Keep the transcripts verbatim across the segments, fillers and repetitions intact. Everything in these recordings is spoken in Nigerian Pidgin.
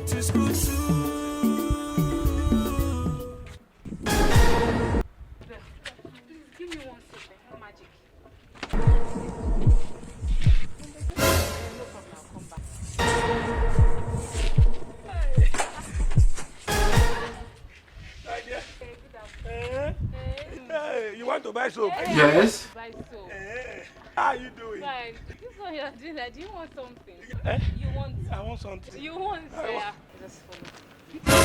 Please give me one second. No magic. No problem, I'll come back. Eh? Hey, you want to buy soap? Yes. Buy soap. Eh, how you doing? Fine. This one you're doing, like, do you want something? Eh? You want? I want something. You want? I Yeah. want- Just follow.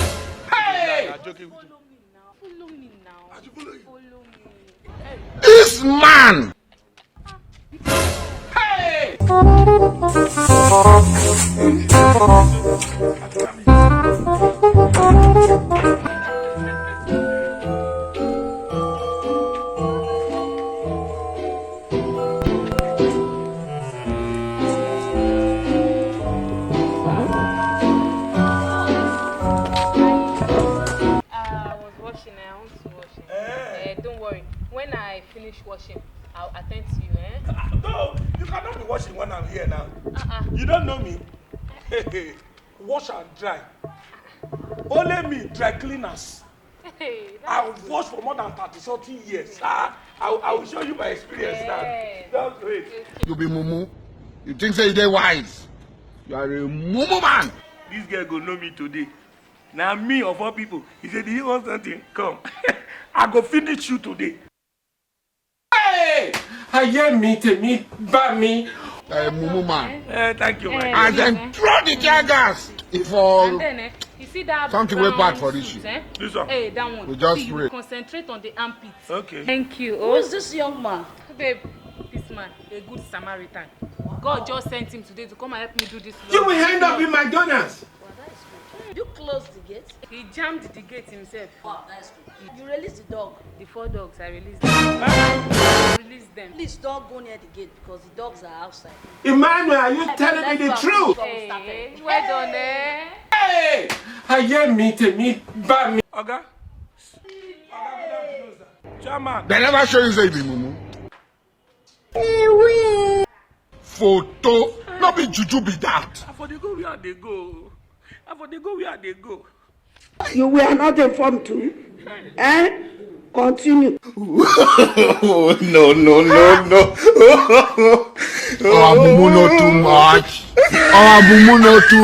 Hey! I'm joking with you. Follow me now. Follow me now. I should follow you. Follow me. This man! Hey! I was washing. I want to wash. Eh. Eh, don't worry. When I finish washing, I'll attend to you. Eh? No, you cannot be washing when I'm here now. Uh-uh. You don't know me. Wash and dry. Only me, dry cleaners. Hey, I that's wash for more than thirty something years. Ah, I, I will show you my experience Yes. now. Just wait. You be mumu. You think say you dey wise? You are a mumu man. This girl go know me today. Now me of all people, he said, "Do you want something? Come." I go finish you today. Hey! Ayé mi tèmi bá mi. A mumu man. Eh, thank you, my Eh, girl. As dem throw the tear gas, e fall. And then, eh, you see that Something wey brown bad for this suit, shit. Eh? This one. Hey, that one. We just See, pray. You concentrate on the armpits. Okay. Thank you. Who is this young man? Babe, this man, a good Samaritan. God just sent him today to come and help me do this. You work. will end up in McDonald's. You close the gate. He jammed the gate himself. Wow, that's good. You release the dog. The four dogs, I released them. I released them. Please don't go near the gate because the dogs are outside. Emmanuel, are you telling me the truth? Hey, well done, eh? Hey! Ayé mi tèmi bá mi. Oga. Chairman. Dem never show you say you be mumu. Photo. No be juju be that. I for dey go where I dey go. I for dey go where I dey go. You were not informed too. Eh? Continue. Oh, no, no, no, no. Our mumu no too much. Our mumu no too